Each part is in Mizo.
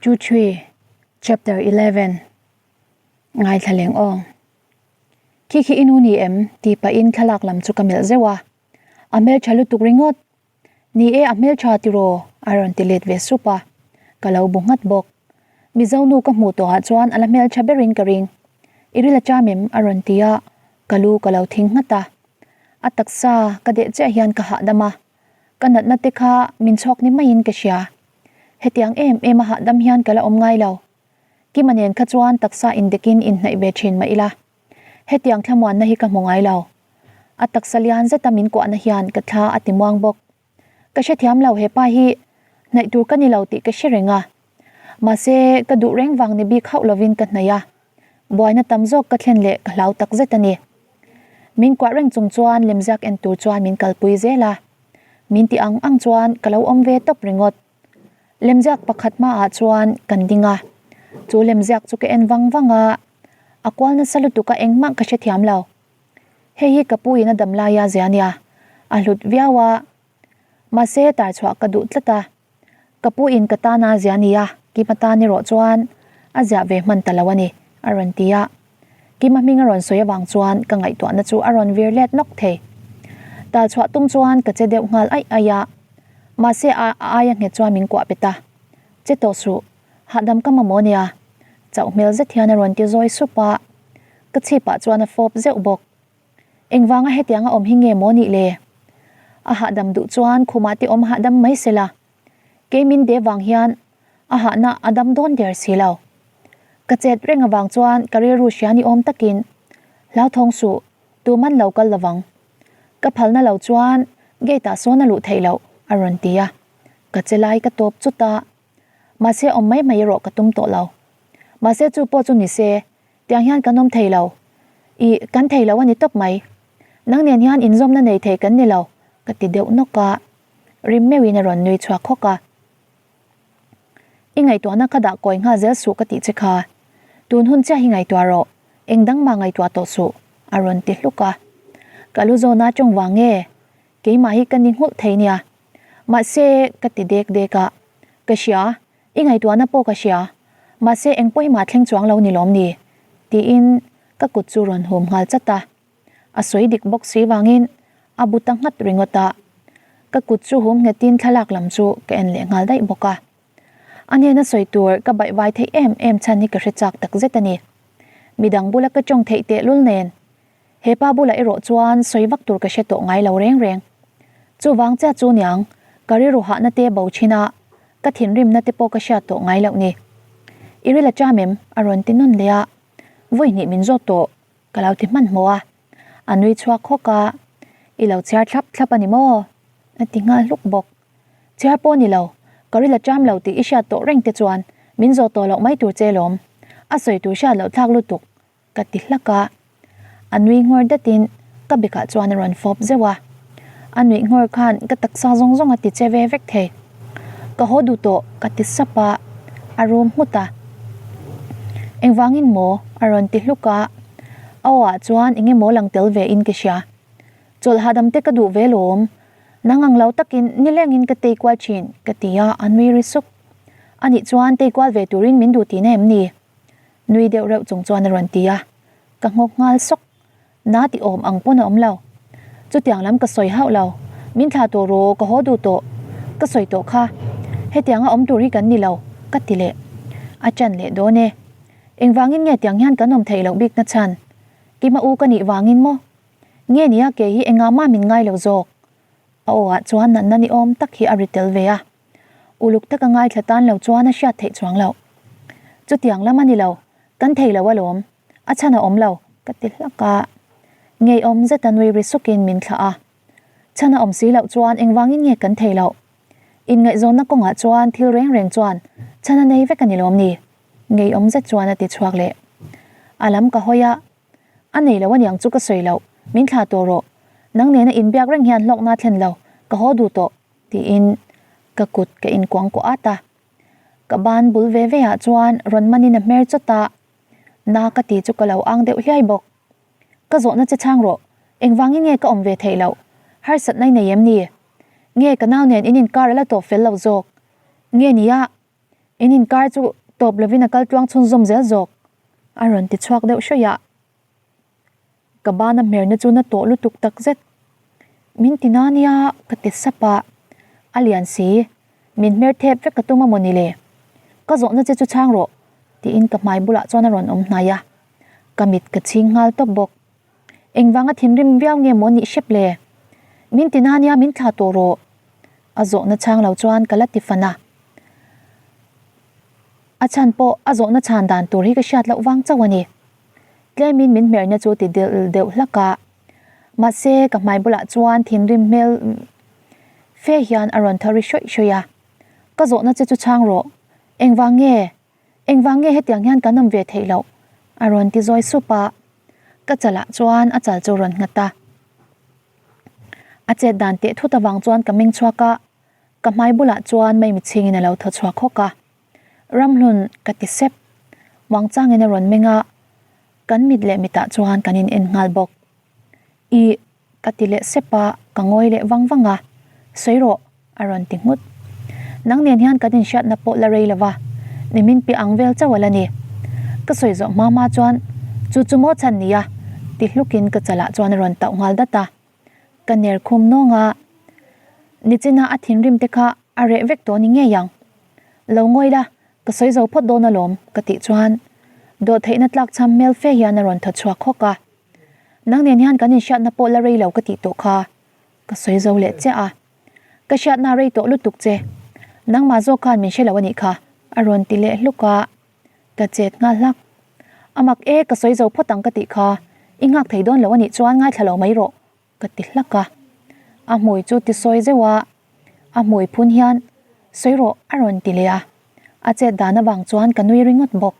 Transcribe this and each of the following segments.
Two three Chapter 11 Ngaithla leng aw. Khi khi i nu ni em? tih pahin thlalak lam chu ka melh zeuh a. A hmeltha lutuk ringawt. Ni e a hmeltha tiraw? a rawn ti let ve sup a. Ka lo bu nghat bawk. Mizo nu ka hmuh tawhah chuan a la hmeltha berin ka ring. I ril a cham em? a rawn ti a, ka lu ka lo thing nghat a. A taksa ka deh chiah hian ka hahdam a. Ka natna te kha min chhawk ni maiin ka hria. Hetiang em em a hahdam hian ka la awm ngai lo. Kima nen kha chuan taksa indekin inhnaih ve thin mah ila. Hetiang thlamuanna hi ka hmu ngai lo. A taksa lian zeta min kuahna hian ka thla a ti muang bawk. Ka hrethiam lo hepa hi hnaih tur ka ni lo tih ka hre reng a. Mahse ka duh reng vang ni bik hauh lovin ka hnaih a. Buaina tam zawk ka thlen leh ka hlau tak zet a ni. Min kuah reng chung chuan lemziak en tur chuan min kalpui zel a. Min ti ang ang chuan ka lo awm ve tawp ringawt. Lemziak pakhat hmaah chuan kan ding a, chu lemziak chu ka en vang vang a, a kual nasa lutuk a engmah ka hrethiam lo. Hei hi ka pu in a dam laia zia nia, a hlut viau a, mahse tar chhuah ka duh tlat a, ka pu in ka tana zia nia, Kima tan erawh chuan a ziah ve hman ta lo a ni, a rawn ti a. Kima hming a rawn sawi avang chuan ka ngaihtuahna chu a rawn vir let nawk thei. Tal chhuah tum chuan ka che deuh nghal aih aih a, mahse a aia nghet chuan min kuah pet a. Che tawh suh, hahdam ka mamawh nia, chauh hmel zet hian a rawn ti zawi sup a, ka chhipah chuan a fawp zeuh bawk. Engvanga hetianga awm hi nge maw nih le? A hahdam duh chuan khumah te awm hahdam mai sela, kei min de vang hian a hahna a dam dawn der si lo. Ka chet reng avang chuan ka rilru hria ni awm takin, Hlauthawng suh, tuman lo kal lovang. Ka phalna lo chuan gate ah sawn a luh theih loh, a rawn ti a. Ka che lai ka tawp chut a, mahse awm mai mai erawh ka tum tawh lo. Mahse chu pawh chu ni se, tiang hian kan awm thei lo. Ih, kan thei lo a ni tawp mai. Nang nen hian inzawmna nei thei kan ni lo, ka ti deuh nawk a. Rim meuhin a rawn nui chhuak hawk a. I ngaihtuahna ka dah kawi nghal zel suh ka tih che kha. Tun hun chiah hi ngaihtuah rawh, eng dang mah ngaihtuah tawh suh, a rawn ti hluk a. Ka lu zawna tawng vang nge? Keimah hi ka ni nghulh thei nia. Mahse, ka ti dek dek a. Ka hria, i ngaihtuahna pawh ka hria. Mahse, eng pawimah thleng chuang lo ni lawm ni? Tiin ka kut chu rawn hum nghal chat a. A sawi dik bawk si vangin a bu ta nghat ringawt a, ka kut chu hum nghetin thlalak lam chu ka en leh nghal daih bawk a. A hnena sawi tur ka baihvai theih em em chhan hi ka hre chak tak zet a ni. Midang bula ka tawng theih tehlul nen he pa bulah erawh chuan sawi vak tur ka hre tawh ngai lo reng reng. Chuvang chiah chu niang ka rilru hahna te bo thin a, ka thinrimna te pawh ka hriat tawh ngai loh ni. I ril a cham em? a rawn ti nawn leh a, vawi hnih min zawt tawh. Ka lo ti hmanhmawh a, a nui chhuak hawk a, I lo chhiar thlap thlap a ni maw? a ti nghal hluk bawk. Chhiar pawh ni lo, ka ril a ṭam lo tih i hriat tawh reng te chuan min zawh tawh loh mai tur che lawm, a sawi tur hriat loh thlak lutuk, ka ti hlak a. A nui nghawr datin ka bekah chuan a rawn fawp zeuh a, a nuih nghawr khan ka taksa zawng zawng a ti che ve vek thei. Ka haw duh tawh, ka ti sap a, a rum nghut a. Engvangin maw? a rawn ti hluk a, a aw ah chuan eng emaw lang tel ve in ka hria. Chawlh hahdam te ka duh ve lawm, nang ang lo takin nilengin ka tei kual thin, ka ti a, a nui ri suk. Anih chuan tei kual ve turin min duh tihna em ni? Nui deuh reuh chung chuan a rawn ti a, ka nghawk nghal sawk. Na ti awm ang pawn a awm lo. Chutiang lam ka sawi hauh lo. Min thlah tawh rawh, ka haw duh tawh. Ka sawi tawh kha. Hetianga awm tur hi kan ni lo, ka ti leh. A ṭan leh dawn e. Engvangin nge tiang hian kan awm theih loh bik na chhan? Kima u ka nih vangin maw? Nge nia ke hi engah mah min ngai lo zawk? A aw ah chuan natna ni awm tak hi a ri tel ve a. Uluk taka ngaithla tan lo chuan a hriat theih chuang loh. Chutiang lam a ni lo, kan thei lo alawm. A chhan a awm lo, ka ti hlak a. Ngeiawm zeta nui ri sukin min thlah a. Chhan a awm si loh chuan engvangin nge kan thei loh? Inngaihzawnna kawngah chuan thil reng reng chuan chhan a nei vek a ni lawm ni? Ngeiawm zet chuan a ti chhuak leh. A lam ka hawi a, a nei lo aniang chu ka sawi loh, min thlah tawh rawh. Nang nena inbiak reng hian hlawkna thlen lo, ka haw duh tawh, tiin ka kut ka inkuangkuah at a. Ka ban bul ve ve ah chuan rawn manin a hmer chawt a. Na ka ti chu ka lo ang deuh hliai bawk. Ka zawhna che chhang rawh, engvangin nge ka awm ve theih loh? Harsatna i nei em ni? Nge ka nau nen in inkar a la tawp fel lo zawk? Nge nia? In inkar chu tawp lovin a kal tluang chhunzawm zel zawk, a rawn ti chhuak deuh hrawih a. Ka bana hmerna chu na tawh lutuk tak zet. Min ti na nia ka ti sap a, a lian si, min hmer thep vek ka tum a maw ni le? Ka zawhna che chu chhang rawh, tiin ka hmai bulah chuan a rawn awm hnai a, ka mit ka chhing nghal tawp bawk. Engvanga thinrim viau nge maw nih hrep le? Min ti na nia min thlah tawh rawh, a zawhna chhang lo chuan ka la ti fan a. A chhan pawh a zawhna chhan dan tur hi ka hriat loh vang chauh a ni. Tlemin min hmerna chu ti delh deuh hlak a. Mahse, ka hmai bulah chuan thinrim hmel fe hian a rawn tho ri hrawih hrawih a. Ka zawhna che chu chhang rawh. Engvang nge? Engvang nge hetiang hian kan awm ve theih loh? A rawn ti zawi sup a. Ka chalah chuan a chal chu rawn nghat a. A chet dan teh thut avang chuan ka meng chhuak a. Ka hmai bulah chuan mei mitchhingin a lo thaw chhuak hawk a. Ramhlun ka ti sep. Muangchangin a rawn meng a, kan mit leh mitah chuan kan in en nghal bawk. Ih, ka ti leh sep a, ka ngawi leh vang vang a. Sawi rawh, a rawn ti nghut. Nang nen hian kan inhriatna pawh la rei lo va, nimin piah ang vel chauh a la ni. Ka sawi zawh hma hma chuan, Chu chu maw chhan nia? ti hlukin ka chalah chuan a rawn tauh nghal dat a. Ka ner khum nawng a, nichina a thinrim te kha a reh vek tawh ni ngei ang. Lo ngawi la, ka sawi zo phawt dawn alawm ka tih chuan dawhtheihna tlak chham hmel fe hian a rawn thaw chhuak hawk a. Nang nen hian kan inhriatna pawh la rei lo ka tih tawh kha ka sawi zo leh chiah a. Ka hriatna rei tawh lutuk che, nangmah zawk khan min hre lo a nih kha a rawn ti leh hluk a. Ka chet nghal hlak. A mak e, ka sawi zo phawt ang ka tih kha, i nghak thei dawn lo a nih chuan ngaithla lo mai rawh, ka ti hlak a. A hmui chu ti sawi zeuh a, a hmui phun hian sawi rawh a rawn ti leh a. A chet dan avang chuan ka nui ringawt bawk.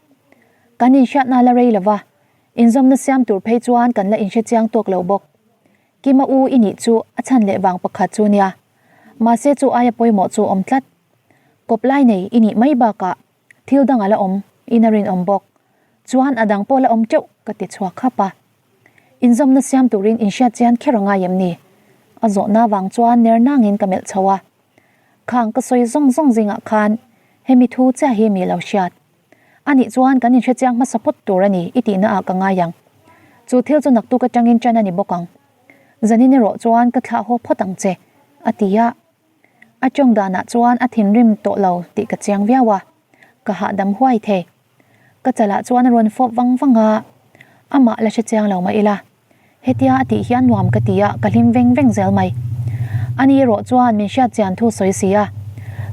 Kan inhriatna la rei lo va, inzawmna siam tur phei chuan kan la inhre chiang tawk lo bawk. Kima u i nih chu a chhan leh vang pakhat chu nia. Mahse chu aia pawimawh chu awm tlat. Kawp lai nei i nih mai bakah Thil dang a la awm in a rinawm bawk. Chuan a dang pawh la awm teuh ka ti chhuak khap a. Inzawmna siam turin inhriat chian kher a ngai em ni? A zawhna vang chuan ner nangin ka melh chho a. Khang ka sawi zawng zawng zingah khan hemi thu chiah hi mi lo hriat. Anih chuan kan inhre chiang hmasa phawt tur a ni i tihna ah ka ngai ang. Chu thil chu naktuk atangin ṭan a ni bawk ang. Zanin erawh chuan ka thlah haw phawt ang che, a ti a. A tawng danah chuan a thinrim tawh lo tih ka chiang viau a, ka hahdam huai thei. Ka chalah chuan a rawn fawp vang vang a, amah la hre chiang lo mah ila, hetia a tih hian nuam ka ti a, ka hlim veng veng zel mai. Ani erawh chuan min hriat chian thu sawi si a,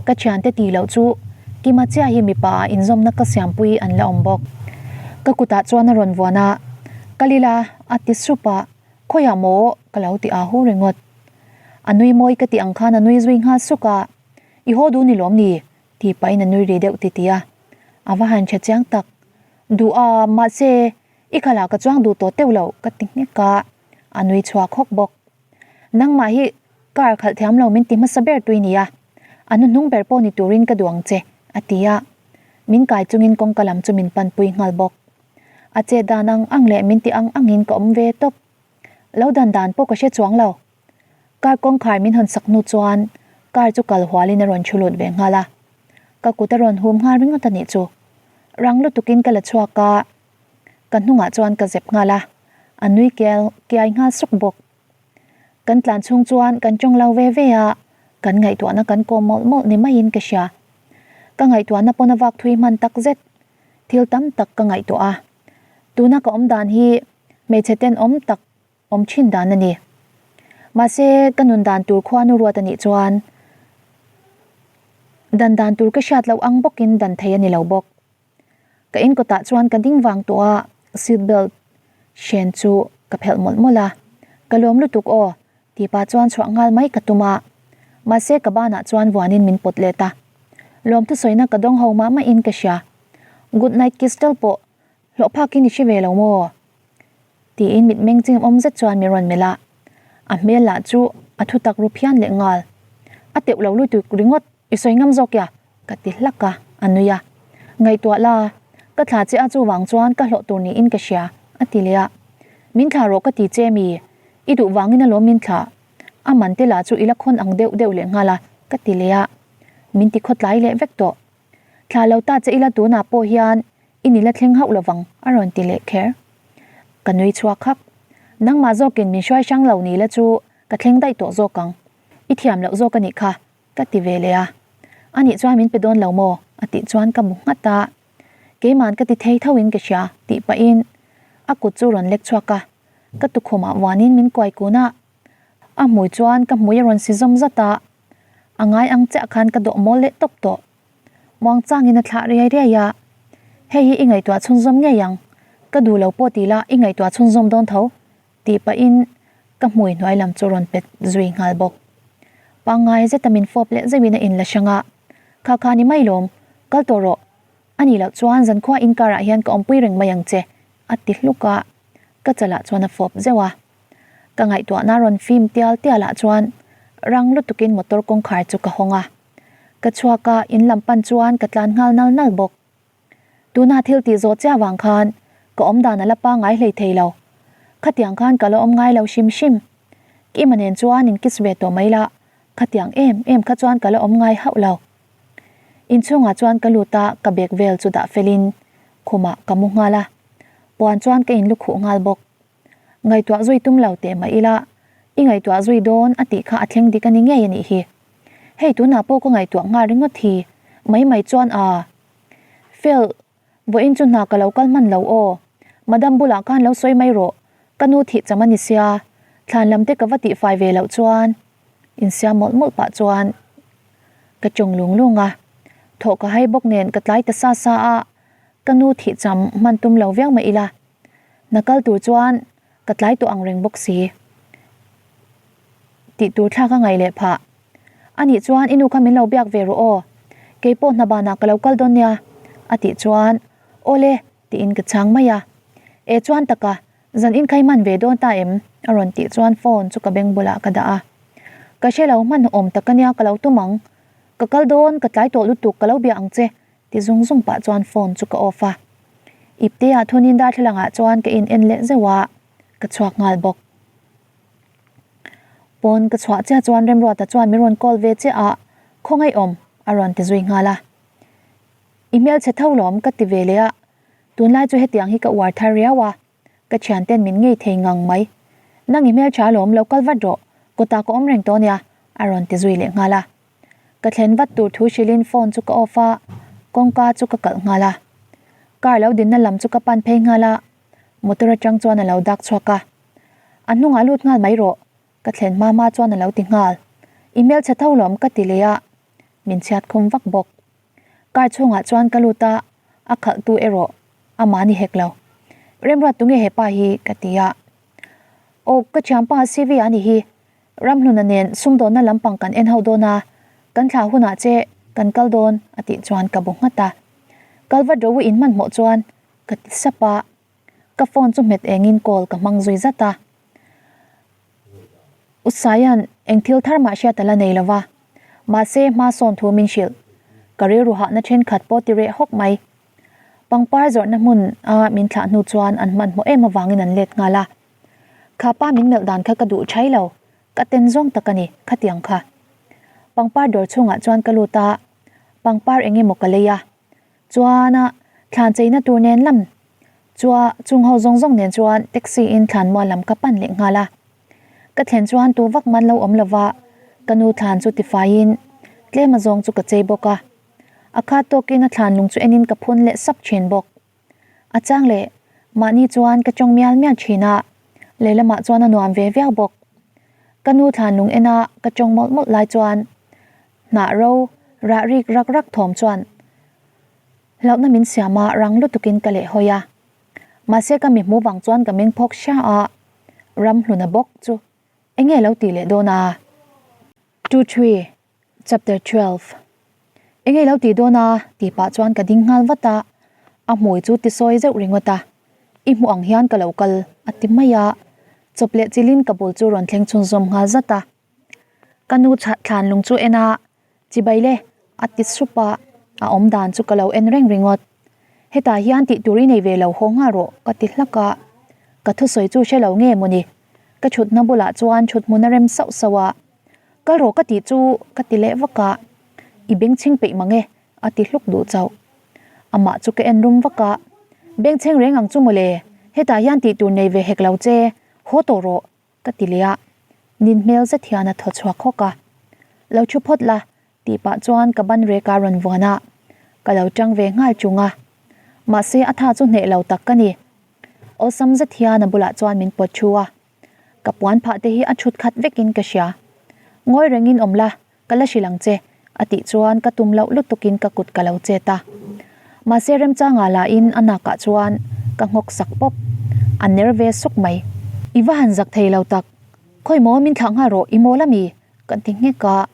ka thiante tih loh chu Kima chiah hi mipa ah inzawmna ka siampui an la awm bawk. Ka kutah chuan a rawn vuan a, Kal ila a ti sup a, Khawiah maw? ka lo ti ahu ringawt. A nui mawi ka tih ang khan a nui zui nghal suk a, I haw duh ni lawm ni? tih pahin a nui ri deuh ti ti a. A va han tha chiang tak. Duh a, mahse, i khalah ka chuang duh tawh teuh loh ka ti nghek a, a nui chhuak hawk bawk. Nangmah hi car khalh thiam lo min ti hmasa ber tui nia, a hnuhnung ber pawh ni turin ka duh ang che, a ti a. Min kai chungin kawngka lam chu min panpui nghal bawk. A chet dan ang ang leh min ti ang angin ka awm ve tawp. Lo dan dan pawh ka hre chuang lo. Car kawngkhar min hawn sak hnu chuan car chu kal hualin a rawn thu lut ve nghal a. Ka kut a rawn hum nghal ringawt a nih chu. Rang lutukin ka la chhuak a, ka hnungah chuan ka zep nghal a, a nui kel kiai nghal suk bawk. Kan tlan chhung chuan kan tawng lo ve ve a, kan ngaihtuahna kan kawm mawlh mawlh ni maiin ka hria. Ka ngaihtuahna pawn a vak thui hman tak zet. Thil tam tak ka ngaihtuah a, tuna ka awm dan hi hmeichhe tenawm tak awm thin dan a ni. Mahse, ka nun dan tur khuanu ruat a nih chuan dan dan tur ka hriat loh ang bawkin dan thei a ni lo bawk. Ka in kawtah chuan ka ding vang tawh a, seat belt hren chu ka phelh mawlh mawlh a, Ka lawm lutuk aw, tih pah chuan chhuah nghal mai ka tum a, mahse ka banah chuan vuanin min pawt let a. Lawmthu sawina ka dawng ho mah mahin ka hria. Good night kiss tal pawh hlawh phakin i hre ve lo maw? Tiin mitmeng ching awm zet chuan min rawn melh a, a hmel lah chu a thu tak ru phian leh nghal. A teuh lo lutuk ringawt i sawi ngam zawk ya? Ka ti hlak a, a nui a. Ngaihtuah la, ka thla che a chuvang chuan ka hlawh tur niin ka hria, a ti leh a. Min thla rawh ka ti che mi, i duh vangin alawm min thla. A man te lah chu i la khawn ang deuh deuh leh nghal a, ka ti leh a. Min ti khawtlai leh vek tawh. Thlah lo ta che ila tunah pawh hian i ni la thleng hauh lovang a rawn ti leh kher. Ka nui chhuak hak. Nangmah zawkin min hruai hrang lo ni la chu ka thleng daih tawh zawk ang. I thiam loh zawk a nih kha ka ti ve leh a. A nih chuan min pe dawn lo maw? a tih chuan ka mu nghat a. Keiman ka ti thei tho in ka hria tih pahin a kut chu rawn lek chhuak a. Ka tukhumah vuanin min kuai kun a. A hmui chuan ka hmui a rawn si zawm zat a. A ngai ang chiah khan ka dawh mawl leh tawp tawh. Muang changin a thlah riai riai a, Hei hi i ngaihtuah chhunzawm ngei ang, ka duh lo pawh ti la i ngaihtuah chhunzawm dawn tho, tih pahin ka hmui hnuai lam chu rawn pet zui nghal bawk. Pangngai zeta min fawp leh zeuhin a inla hrang a, Kha kha ni mai lawm, kal tawh rawh, a nih loh chuan zankhua inkarah hian ka awmpui reng mai ang che, a ti hluk a, ka chalah chuan a fawp zeuh a. Ka ngaihtuahna rawn fim tial tial ah chuan rang lutukin motor kawngkhar chu ka hawng a. Ka chhuak a, in lam pan chuan ka tlan nghal nal nal bawk. Tuna thil tih zawh chiah vang khan ka awm dan a la pangngai hlei thei lo. Khatiang khan ka la awm ngai lo hrim hrim. Kima nen chuan in kiss ve tawh mai la, khatiang em em kha chuan ka la awm ngai hauh lo. Inchhungah chuan ka lut a, ka bag vel chu dah felin khumah ka mu nghal a. Puan chuan ka in lukhuh nghal bawk. Ngaihtuah zui tum lo teh mah ila, i ngaihtuah zui dawn a tih kha a thleng dik a ni ngei a nih hi. Hei tunah pawh ka ngaihtuah nghal ringawt hi, mai mai chuan a. Fel, vawiin chu hna ka lo kal hman lo aw. Madam bulah khan lo sawi mai rawh, ka nu thih cham a ni sia, thlan lam te ka va tihfai ve loh chuan. Insiam mawlh mawlh pah chuan ka chawng lung lung a, thawh ka hai bawk nen ka tlai ta sa sa a, ka nu thih cham hman tum lo viau mah ila. Hna kal tur chuan ka tlai tawh ang reng bawk si. Tih tur thlak a ngaih leh phah. A nih chuan i nu kha min lo biak ve rawh aw. Kei pawh hna banah ka lo kal dawn nia a tih chuan aw le tiin ka chhang mai a. E chuan taka zan in kha i hman ve dawn ta em? a rawn tih chuan phone chu ka beng bulah ka dah a. Ka hre lo hman awm tak ania ka lo tum ang. Ka kal dawn ka tlai tawh lutuk ka lo bia ang che Ti zung zung pah chuan phone chu ka off a. Ipte ah thunin darthlalang ah chuan ka in en leh zeuh a, ka chhuak nghal bawk. Pawn ka chhuah chiah chuan Remruata chuan min rawn call ve chiah a, Khawngaih awm a rawn ti zui nghal a. I hmelchhe tho lawm ka ti ve leh a, tunlai chu hetiang hi ka uar thar riau a. Ka thian ten min ngei thei ngang mai. Nang i hmeltha alawm lo kal vat rawh, kawtah ka awm reng tawh nia, a rawn ti zui leh nghal a. Ka thlen vat tur thu hrilhin phone chu ka off a, kawngka chu ka kalh nghal a. Car lo dinna lam chu ka pan phei nghal a, motor atang chuan a lo dak chhuak a. A hnungah lut nghal mai rawh, ka thlen hma hma chuan a lo ti nghal. I hmelchhe tho lawm ka ti leh a, min chhiat khum vak bawk. Car chhungah chuan ka lut a, a khalhtu erawh amah ni hek lo. Remruat tunge hepa hi ka ti a. Aw ka thianpa CV a ni hi, Ramhluna nen sumdawnna lampang kan en ho dawn a, kan thlah hunah che kan kal dawn a tih chuan ka bu nghat a. Kal vat ro in hmanhmawh chuan ka ti sap a, ka phone chu hmet engin call ka hmang zui zat a. U Saia'n eng thil thar mah hriat a la nei lo va, mahse hma sawn thu min hrilh. Ka rilru hahna thenkhat pawh ti reh hawk mai. Pangpar zawrhna hmun a min thlah hnu chuan an hmanhmawh em avangin an let nghal a. Kha pa min melh dan kha ka duh thai lo, ka ten zawng tak a ni khatiang kha. Pangpar dawr chhungah chuan ka lut a, pangpar eng emaw ka lei a. Chuan a thlan cheina tur nen lam chua chung ho zawng zawng nen chuan taxi in thlan mual lam ka pan leh nghal a. Ka thlen chuan tu vak man lo awm lova ka nu thlan chu tifaiin tlem a zawng chu ka chei bawk a. A khat tawkin a thlan lung chu enin ka phun leh sap thin bawk. A chang leh mahni chuan ka tawng mial mial thin a, lehlamah chuan a nuam ve viau bawk. Ka nu thlan lung ena ka tawng mawlh mawlh lai chuan Hnah ro, rah rik rak rak thawm chuan hlauhna min siam a, rang lutukin ka leh hawi a. Mahse ka mi hmu vang chuan ka meng phawk hria a, ram hluna bawk chu eng nge lo tih leh dawn a? Two three, Chapter 12 Eng nge lo tih dawn a? tih pah chuan ka ding nghal vat a, a hmui chu ti sawi zeuh ringawt a, I hmuh ang hian ka lo kal a ti mai a, chawp leh chilhin ka bul chu rawn thleng chhunzawm nghal zat a. Ka nu thlan lung chu en a, Chibai le, a ti sup a, a awm dan chu ka lo en reng ringawt. Hetah hian tih tur i nei ve lo haw nghal rawh ka ti hlak a, ka thusawi chu hre lo nge mawni, ka thutna bulah chuan thut hmun a rem sauh sauh a, Kal rawh ka tih chu ka ti leh vak a, I bengchheng peih mang e. a ti hluk duh chauh. Amah chu ka en rum vak a, Bengchheng reng ang chu mawle, hetah hian tih tur nei ve hek lo che, haw tawh rawh, ka ti leh a. Nin hmel zet hian a thaw chhuak hawk a. Lo thu phawt la, tih pah chuan ka ban rek a rawn vuan a, ka lo tang ve nghal chung a. Mahse a tha chu hneh lo tak ka ni. Awlsam zet hian a bulah chuan min pawt thu a. Ka puan phah te hi a chhut khat vekin ka hria. Ngawi rengin awm la, ka la hrilh ang che, a tih chuan ka tum loh lutukin ka kut ka lo chet a. Mahse remchangah lahin a nakah chuan ka nghawk sak pawp. A ner ve suk mai. I va han zak thei lo tak. Khawi maw min thlah nghal rawh, i mawl ami? Ka ti nghek a.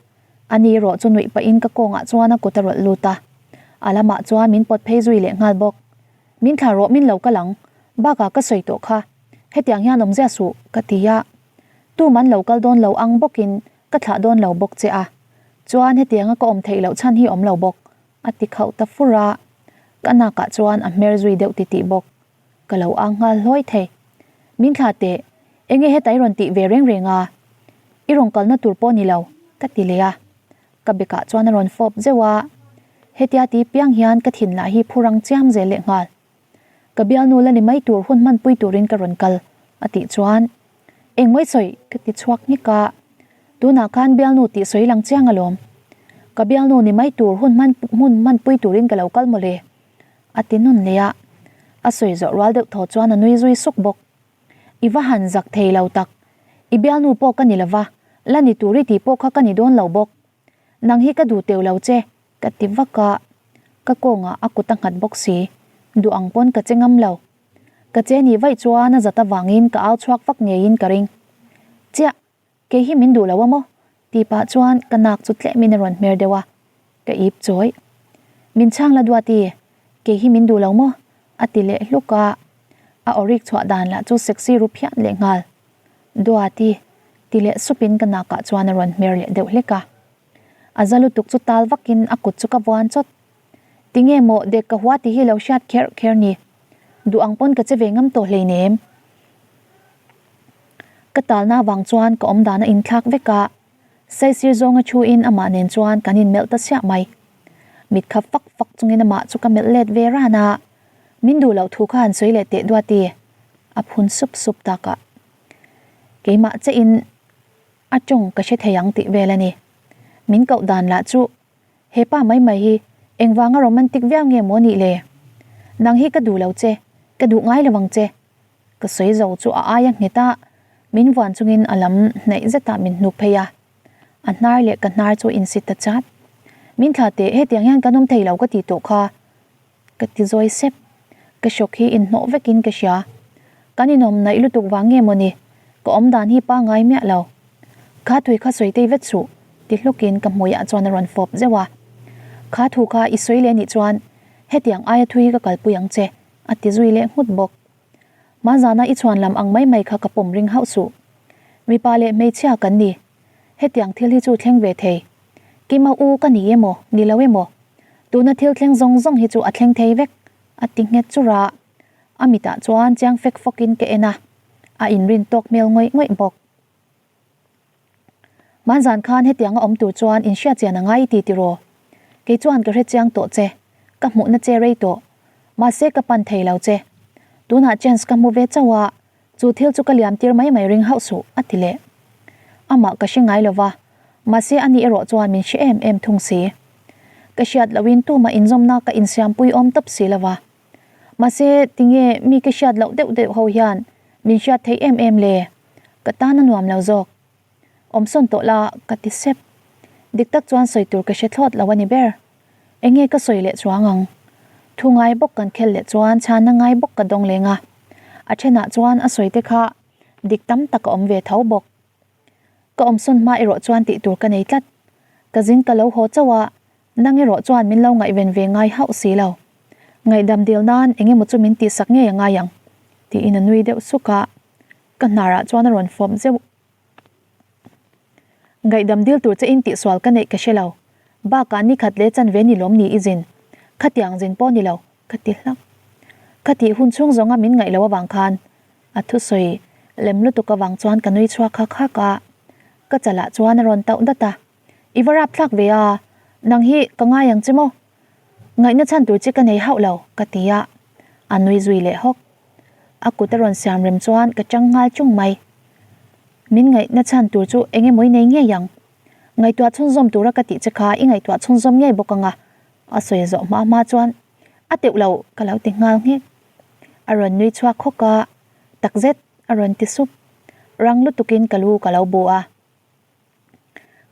A ni erawh chu nuih pahin ka kawngah chuan a kut a rawlh lut a. A lamah chuan min pawt phei zui leh nghal bawk. Min thlah rawh min lo kal ang. Bakah ka sawi tawh kha. Hetiang hian awmzia suh, ka ti a. Tuman lo kal dawn lo ang bawkin ka thlah dawn lo bawk che a. Chuan hetianga ka awm theih loh chhan hi awm lo bawk, a ti khauh ta fur a. Ka nakah chuan a hmer zui deuh titih bawk. Ka lo ang nghal hlawi thei. Min thlah teh, enge heta i rawn tih ve reng reng a? I rawn kalna tur pawh ni lo, ka ti leh a. Ka bekah chuan a rawn fawp zeuh a. Hetia ti piang hian ka thin lah hi phur ang chiam zel leh nghal. Ka bialnu la ni mai tur hun hmanpui turin ka rawn kal, a tih chuan Engmawi sawi ka ti chhuak nghek a. Tunah khan bialnu tih sawi lang chiang alawm. Ka bialnu ni mai tur hun hman hmun hmanpui turin ka lo kal mawle, a ti nawn leh a. A sawi zawh rual deuh thaw chuan a nui zui suk bawk. I va han zak thei lo tak. I bialnu pawh ka ni lova, la ni tur i tih pawh kha ka ni dawn lo bawk. Nang hi ka duh teuh lo che, ka ti vak a. Ka kawngah a kut a nghat bawk si. Duh ang pawn ka che ngam lo. Ka che nih vaih chuan a zat avangin ka au chhuak vak ngeiin ka ring. Chiah! Kei hi min duh lo a maw? Tih pah chuan ka nak chu tlemin a rawn hmer deuh a, ka ip chawi. Min chhang la Duati, kei hi min duh lo maw? A ti leh hluk a, a awrik chhuah dan lah chu sexy ru phian leh nghal. Duati, ti leh supin ka nakah chuan a rawn hmer leh deuh hlek a. A za lutuk chu tal vakin a kut chu ka vuan chawt. Tinge maw dek ka hua tih hi lo hriat kher kher ni. Duh ang pawn ka che ve ngam tawh hleinem. Ka talna avang chuan ka awm dan a inthlak vek a, saisir zawnga thuin amah nen chuan kan inmelh ta siah mai. Mit kha fak fak chungin amah chu ka melh let ve ran a, min duh loh thu kha han sawi leh teh Duati, a phun sup sup tak a. Keimah chein a tawng ka hre thei ang tih vel a ni. Min koh dan lah chu He pa mai mai hi engvanga romantic viau nge maw nih le? Nang hi ka duh lo che, ka duh ngai lo ang che. Ka sawi zo chu a aia nghet a, min vuan chungin a lam hnaih zetah min hnuk phei a. A hnar leh ka hnar chu insit ta chat. Min thlah teh, hetiang hian kan awm thei lo ka tih tawh kha. Ka ti zawi sep. Ka hrawk hi inhnawh vekin ka hria. Kan inawm naih lutuk vang nge mawni? Ka awm dan hi pangngai miah lo. Kha thui kha sawi tei vet suh, ti hlukin ka hmuiah chuan a rawn fawp zeuh a. Kha thu kha i sawi leh nih chuan hetiang aia thui hi ka kalpui ang che, a ti zui leh nghut bawk. Hmanzana i chhuan lam ang mai mai kha ka pawm ring hauh suh. Mipa leh hmeichhia kan ni. Hetiang thil hi chu thleng ve thei. Kima u ka ni emaw, ni lo emaw? Tuna thil thleng zawng zawng hi chu a thleng thei vek, a ti nghet chur a. A mitah chuan chiang fek fawkin ka en a, a inrin tawk hmel ngawih ngawih bawk. Hmanzan khan hetianga awm tur chuan inhriat chian a ngai i ti tiraw? Kei chuan ka hre chiang tawh che, ka hmuhna che rei tawh. Mahse ka pan thei lo che. Tunah chance ka hmu ve chauh a, Chu thil chu ka liam tir mai mai ring hauh suh, a ti leh. Amah ka hre ngai lo va, mahse ani erawh chuan min hre em em thung si. Ka hriat lohin tumah inzawmna ka insiampui awm tawp si lo va. Mahse, tinge mi ka hriat loh deuh deuh ho hian min hriat theih em em le? Ka tan a nuam lo zawk. Awmsawn tawh la, ka ti sep. Dik tak chuan sawi tur ka hre thlawt lo a ni ber. Enge ka sawi leh chuang ang? Thu ngai bawk kan khel leh chuan chhanna ngai bawk ka dawng leng a. A thenah chuan a sawi te kha dik tam tak a awm ve tho bawk. Ka awmsawn hma erawh chuan tih tur ka nei tlat. Ka zin ka lo haw chauh a, nang erawh chuan min lo ngaihven ve ngai hauh si lo. Ngaihdam dil nan eng emaw chu min tihsak ngei a ngai ang, tiin a nui deuh suk a. Ka hnarah chuan a rawn fawp zeuh. Ngaihdam dil tur che in tihsual ka neih ka hre lo. Bakah ni khat leh chanve ni lawm ni i zin. Khatiang zin pawh ni lo, ka ti hlak. Ka tih hun chhung zawnga min ngaih loh avang khan a thusawi lem lutuk avang chuan ka nui chhuak hak hak a. Ka chalah chuan a rawn tauh dat a. I va rap thlak ve a, nang hi ka ngai ang che maw? Ngaihna chhan tur che ka nei hauh lo, ka ti a, a nui zui leh hawk. A kut a rawn siam rem chuan ka chang nghal chung mai. Min ngaihna chhan tur chu eng emaw i nei ngei ang. Ngaihtuah chhunzawm tura ka tih che kha i ngaihtuah chhunzawm ngei bawk ang a, a sawi zawh hma hma chuan a teuh lo ka lo ti nghal nghek. A rawn nui chhuak hawk a, takzet a rawn ti sup. Rang lutukin ka lu ka lo bu a.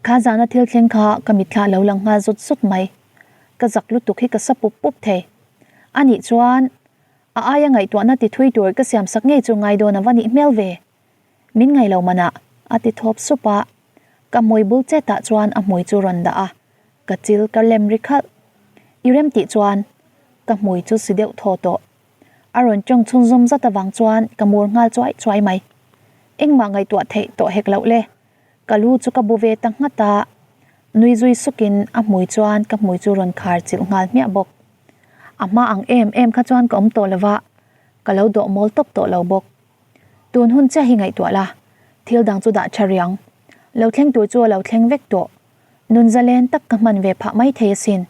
Kha zana thil thleng kha ka mitthla lo lang nghal zut zut mai. Ka zak lutuk hi ka sa pup pup thei. Anih chuan a aia ngaihtuahna ti thui tur ka siam sak ngei chu ngai dawn a va nih hmel ve. Min ngaih lo manah a ti thawp sup a, ka hmui bul chetah chuan a hmui chu rawn dah a, ka chil ka lem ri khalh. I rem tih chuan ka hmui chu si deuh thaw tawh. A rawn tawng chhunzawm zat avang chuan ka mur nghal chuai chuai mai. Engmah ngaihtuah theih tawh hek loh le. Ka lu chu ka bu ve ta nghat a, nui zui sukin a hmui chuan ka hmui chu rawn khar chilh nghal hmiah bawk. A hma ang em em kha chuan ka awm tawh lova, ka lo dawh mawl tawp tawh lo bawk. Tun hun chiah hi ngaihtuah la, thil dang chu dah tha riang. Lo thleng tur chu a lo thleng vek tawh. Nun zalen tak ka hman ve phah mai thei asin.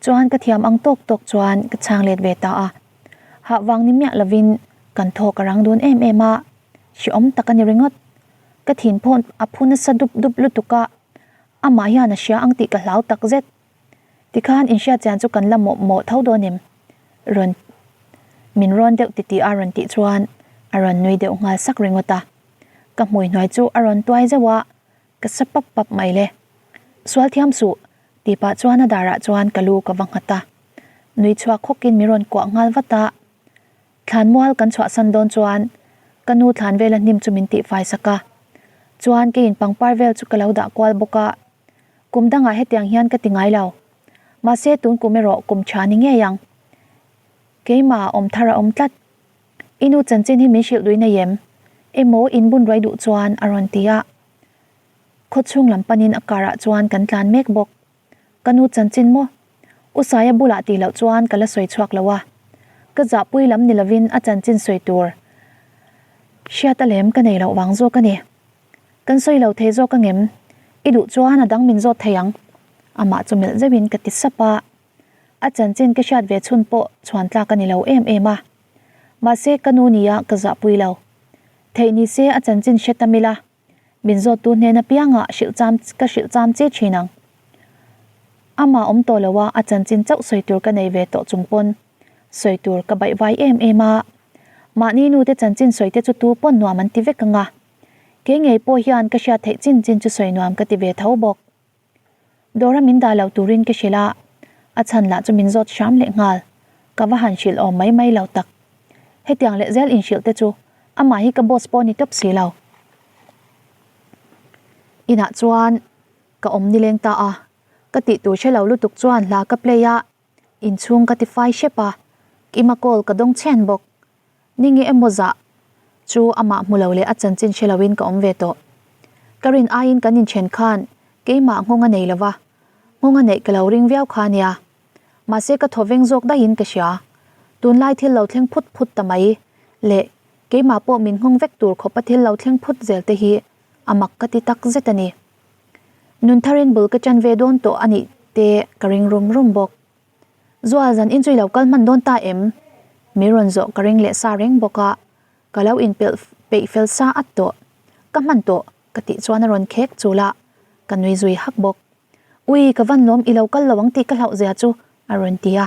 Chuan ka thiam ang tawk tawk chuan ka chhang let ve ta a. Hah vang ni miah lovin kan thawk a rang dun em em a, hrehawm tak a ni ringawt. Ka thin pawh a phu nasa dup dup lutuk a, amah hian a hria ang tih ka hlau tak zet. Tikhan inhriat chian chu kan la mawh mawh tho dawn em? Rawn min rawn deuh titih a rawn tih chuan a rawn nui deuh nghal sak ringawt a. Ka hmui hnuai chu a rawn tuai zeuh a, Ka sa pap pap mai le. Sual thiam suh, tih pah chuan a darah chuan ka lu ka va nghat a. Nui chhuak hawkin min rawn kuah nghal vat a. Thlan mual kan chhuahsan dawn chuan ka nu thlan vela hnim chu min tihfai sak a. Chuan keiin pangpar vel chu ka lo dah kual bawk a. Kum dangah hetiang hian ka ti ngai lo. Mahse tun kum erawh kum tha ni ngei ang. Keimah awm thar a awm tlat. I nu chanchin hi min hrilh duin a em? Emaw in bun ruai duh chuan a rawn ti a. Khaw chhung lam panin a car ah chuan kan tlan mek bawk. Ka nu chanchin maw? U Saia bulah tih loh chuan ka la sawi chhuak lo a. Ka zahpui lam ni lovin a chanchin sawi tur hriat a lem ka nei loh vang zawk a ni. Kan sawi lo thei zawk angem? I duh chuan a dang min zawt thei ang. Amah chu melh zeuhin ka ti sap a. A chanchin ka hriat ve chhun pawh chhuan tlak a ni lo em em a. Mahse ka nu nia ka zahpui lo. Theih ni se a chanchin hre tam ila, min zawttu hnen apiangah hrilh cham ka hrilh cham che thin ang. Amah awm tawh lo a, a chanchin chauh sawi tur ka nei ve tawh chung pawn sawi tur ka baih vai em em a. Mahni nu te chanchin sawi te chu tu pawn nuam an ti vek ang a. Kei ngei pawh hian ka hriat theih chin chin chu sawi nuam ka ti ve tho bawk. Dawra min dah lo turin ka hrilh a, a chhan lah chu min zawt hram leh nghal. Ka va han hrilh awm mai mai lo tak. Hetiang leh zel inhrilh te chu amah hi ka boss pawh ni tawp si lo. Inah chuan ka awm nileng ta a, ka tih tur hre lo lutuk chuan hla ka play a, inchhung ka tifai hrep a, Kima call ka dawng chhen bawk. Ni nge emaw zah chu amah hmu lo leh a chanchin hre loin ka awm ve tawh. Ka rin aiin kan inthen khan keimah nghawng a nei lo va, nghawng a neih ka lo ring viau kha nia. Mahse ka thaw veng zawk daihin ka hria. Tunlai thil lo thleng phut phut ta mai leh keimah pawh min nghawng vek tur khawpa thil lo thleng phut zel te hi a mak ka ti tak zet a ni. Nun tharin bul ka chan ve dawn tawh a nih te ka ring rum rum bawk. Zual zan in chu i lo kal hman dawn ta em? Mi rawn zawh ka ring leh sa reng bawk a, ka lo inpelh peih fel sa at tawh. Ka hman tawh ka tih chuan a rawn khek chul a, ka nui zui hak bawk. Ui, ka van lawm i lo kal lo ang tih ka hlauh zia chu a rawn ti a.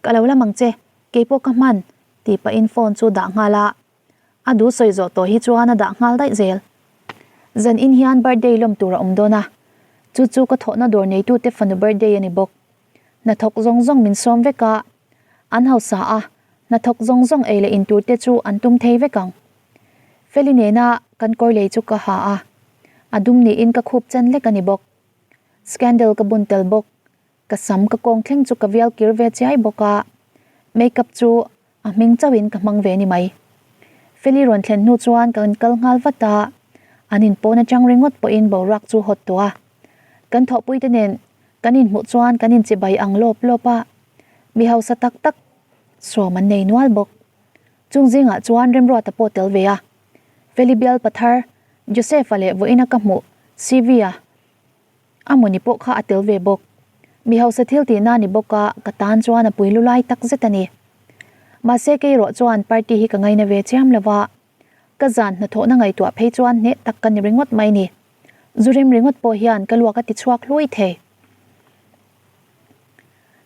Ka lo lam ang che, keipawh ka hman tih pahin phone chu dah nghal a. A duh sawi zawh tawh hi chuan a dah nghal daih zel. Zan in hian birthday lawm tur a awm dawn a, chu chu ka thawhna dawr neitute fanu birthday a ni bawk. Hnathawk zawng zawng min sawm vek a, an hausa a, hnathawk zawng zawng ei leh in tur te chu an tum thei vek ang. Feli nena kan kawr lei chu ka ha a, a dum niin ka khup chen lek a ni bawk. Scandal ka bun tel bawk, ka sam ka kawng thleng chu ka vial kir ve chiai bawk a, makeup chu A hming chauhin ka hmang ve ni mai. Feli rawn thlen hnu chuan kan kal nghal vat a, an inpawn atang ringawt pawhin boruak chu hawt tawh a. Kan thawhpuite nen kan inhmuh chuan kan inchibai ang lawp lawp a, mi hausa tak tak sawm an nei nual bawk. Chung zingah chuan Remruata pawh tel ve a. Feli bial pathar Joseph-a leh vawiina ka hmuh CV-a A mawni pawh kha a tel ve bawk. Mi hausa thil tihna a ni bawk a, ka tan chuan a pui lu lai tak zet a ni. Mahse kei erawh chuan party hi ka ngaina ve chiam lo va, ka zan hnathawhna ngaihtuah phei chuan hneh tak ka ni ringawt mai ni. Zu rem ringawt pawh hian ka luak a ti chhuak hlui thei.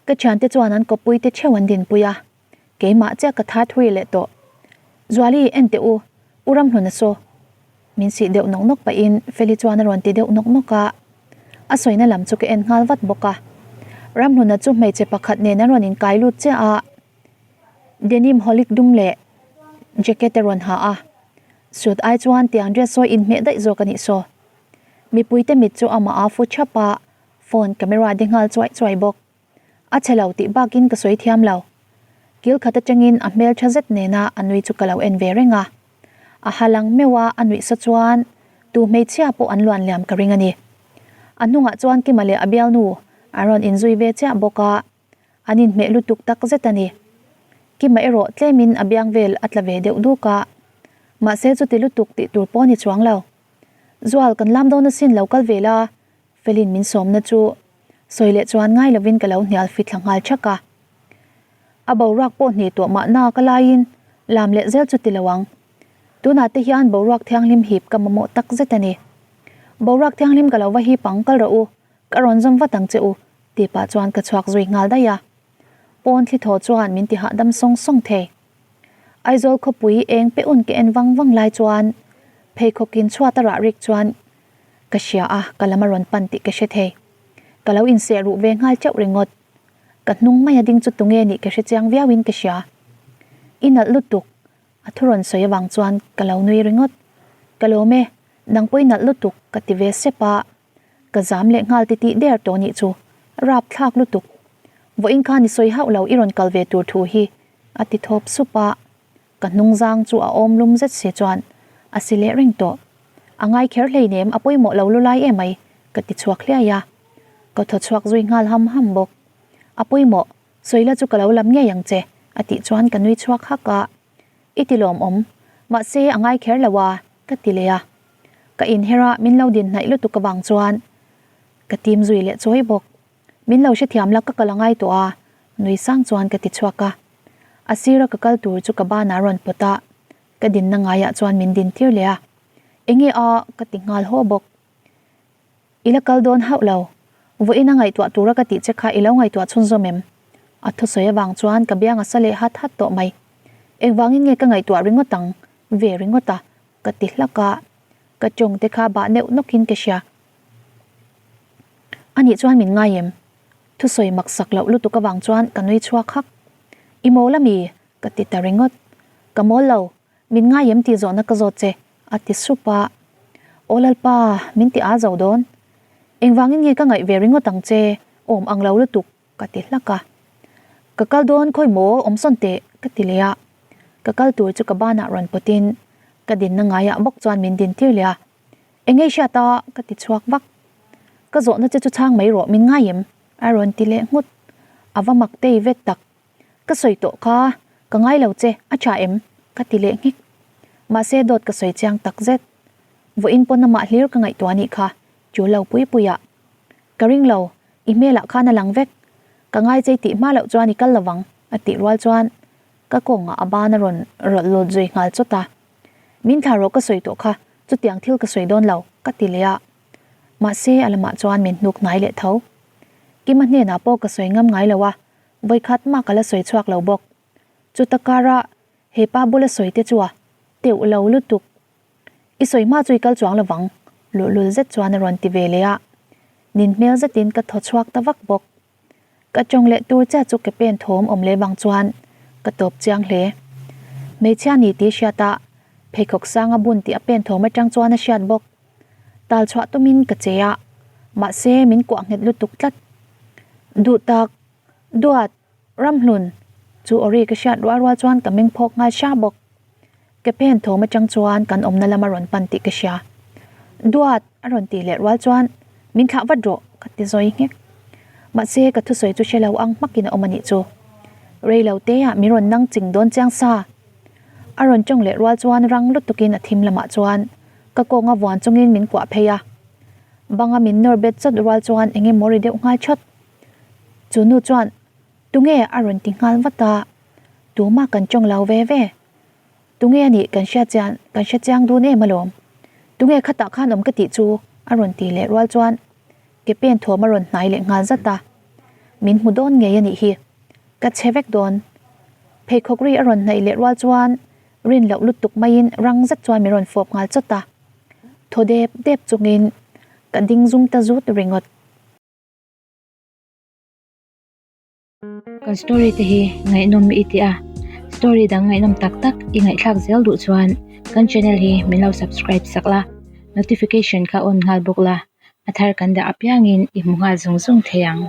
Ka thiante chuan an kawppui te theuh an dinpui a, keimah chiah ka tha thui leh tawh. Zuali, en teh u, U Ramhluna saw. Min sih deuh nawk nawk pahin Feli chuan a rawn ti deuh nawk nawk a, a sawina lam chu ka en nghal vat bawk a. Ramhluna chu hmeichhe pakhat nen an rawn inkai lut chiah a, denim hawlik dum leh jacket a rawn ha a, suit ai chuan tiang dress sawi inhmeh daih zawk a nih saw. Mipuite mit chu amah a fu thap a, phone camera de nghal chuai chuai bawk. A chhe lo tih bakin ka sawi thiam lo. Kil khat atangin a hmel tha zet nena a nui chu ka lo en ve reng a. A ha lang meuh a, a nuih sa chuan tu hmeichhia pawh an luan liam ka ring a ni. A hnungah chuan Kima leh a bialnu an rawn inzui ve chiah bawk a, an inhmeh lutuk tak zet a ni. Kima erawh tlemin a biang vel a tla ve deuh duk a, mahse chuti lutuk tih tur pawh a ni chuang lo. Zual, kan lam dawn asin lo kal ve la, Felin min sawmna chu sawi leh chuan ngai lovin ka lo hnial fit thla nghal thak a. A boruak pawh hni tuah mahna ka laiin lam leh zel chu ti lo ang. Tunah te hian boruak thianghlim hip ka mamawh tak zet a ni. Boruak thianghlim ka lo va hip ang kal rawh u, ka rawn zawm vat ang che u, tih pah chuan ka chhuak zui nghal daih a. Pawn thli thaw chuan min ti hahdam sawng sawng thei. Aizawl khawpui eng pe un ka en vang vang lai chuan pheikhawkin chhuat a rah rik chuan Ka hria a, ka lam a rawn pan tih ka hre thei. Ka lo inseh ruh ve nghal teuh ringawt. Ka hnung mai a ding chu tunge nih ka hre chiang viauin ka hria. I nalh lutuk, a thu rawn sawi avang chuan ka lo nui ringawt. Ka lawm e, nang pawh i nalh lutuk, ka ti ve sep a. Ka zam leh nghal titih der tawh nih chu, rap thlak lutuk. Vawiin khan i sawi hauh lo i rawn kal ve tur thu hi, a ti thawp sup a. Ka hnung zang chu a awm lum zet si chuan a si leh reng tawh. A ngai kher hleinem a pawimawh lo lu lai emai ka ti chhuak hliai a. Ka thaw chhuak zui nghal ham ham bawk. A pawimawh, sawila chu ka lo lam ngei ang che a tih chuan ka nui chhuak hak a. I ti lawmawm, mahse a ngai kher lo a ka ti leh a. Ka inher a min lo din hnaih lutuk avang chuan ka tim zui leh chawi bawk. Min lo hrethiam la ka kal a ngai tawh a, nui sang chuan ka ti chhuak a. A sira ka kal tur chu ka banah rawn pawt a, ka dinna ngaiah chuan min din tir leh a. Enge a? ka ti nghal haw bawk. I la kal dawn hauh lo, vawiin a ngaihtuah tura ka tih che kha i lo ngaihtuah chhunzawm em? A thusawi avang chuan ka biang a sa leh hat hat tawh mai. Engvangin nge ka ngaihtuah ringawt ang? Ve ringawt a, ka ti hlak a. Ka tawng te kha bah neuh nawkin ka hria. A nih chuan min ngai em? Thusawi mak sak loh lutuk avang chuan ka nui chhuak hak. I mawl ami? Ka ti ta ringawt. Ka mawl lo, min ngai em tih zawhna ka zawt che, a ti sup a. Aw Lalpa, min ti aa zo dawn. Engvangin nge ka ngaih ve ringawt ang che, awm ang lo lutuk, ka ti hlak a. Ka kal dawn khawi maw, awm sawn teh, ka ti leh a. Ka kal tur chu ka banah rawn pawtin ka dinna ngaiah bawk chuan min din tir leh a. Eng ei hriat a? ka ti chhuak vak. Ka zawhna che chu chhang mai rawh, min ngai em? A rawn ti leh nghut. A va mak tei vet tak. Ka sawi tawh kha, ka ngai lo che, a tha em? Ka ti leh nghek. Mahse dawt ka sawi chiang tak zet. Vawiin pawn amah hlir ka ngaihtuah anih kha, chu lo pui pui ah. Ka ring lo, i hmelah khan a lang vek. Ka ngai chei tih hma loh chuan i kal lovang, a tih rual chuan ka kawngah a ban a rawn rawlh lut zui nghal chawt a. Min thla rawh ka sawi tawh kha, chutiang thil ka sawi dawn lo, ka ti leh a. Mahse, a lamah chuan min hnuk hnai leh tho. Kima hnenah pawh ka sawi ngam ngai lo a, vawikhat mah ka la sawi chhuak lo bawk. Chuta kara he pa bula sawi te chu a teuh lo lutuk. I sawi hma chu i kal chuang lovang, luhlul zet chuan a rawn ti ve leh a. Nin hmel zetin ka thaw chhuak ta vak bawk. Ka tawng leh tur chiah chu ke pen thawm awm leh vang chuan ka tawp chiang hle. Hmeichhia ni tih hriat a, pheikhawk sang a bun tih a pen thawm atang chuan a hriat bawk. Tal chhuah tumin ka che a, mahse min kuah nghet lutuk tlat. Duh tak, duat, ramhlun, chu awri ka hriat rual rual chuan ka meng phawk nghal hra bawk. Ke pen thawm atang chuan kan awmna lam a rawn pan tih ka hria. Duat! a rawn tih leh rual chuan min thlah vat rawh ka ti zawi nghek. Mahse ka thusawi chu hre lo ang hmakin a awm a nih chu. Rei lo te ah min rawn nang ching dawn chiang sa. A rawn tawng leh rual chuan rang lutukin a thim lamah chuan ka kawnga vuan chungin min kuah phei a. Banga min nawr bet chawt rual chuan eng emaw ri deuh nghal thawt. Chu nu chuan, Tunge a rawn ti nghal vat a, tumah kan tawng lo ve ve. Tunge a nih kan hria chian kan hre chiang dun em alawm. Tunge khatah khan awm ka tih chu a rawn ti leh rual chuan ke pen thuam a rawn hnai leh nghal zat a. Min hmu dawn ngei a nih hi. Ka chhe vek dawn. Pheikhawk ri a rawn hnaih leh rual chuan rin loh lutuk maiin rang zet chuan min rawn fawp nghal chawt a. Thaw dep dep chungin ka ding zum ta zut ringawt. Kan story te hi ngaihnawm i ti a, story dang ngaihnawm tak tak i ngaihthlak zel duh chuan kan channel hi min lo subscribe sak la, notification kha on nghal bawk la, a thar kan dah apiangin i hmu nghal zung zung thei ang.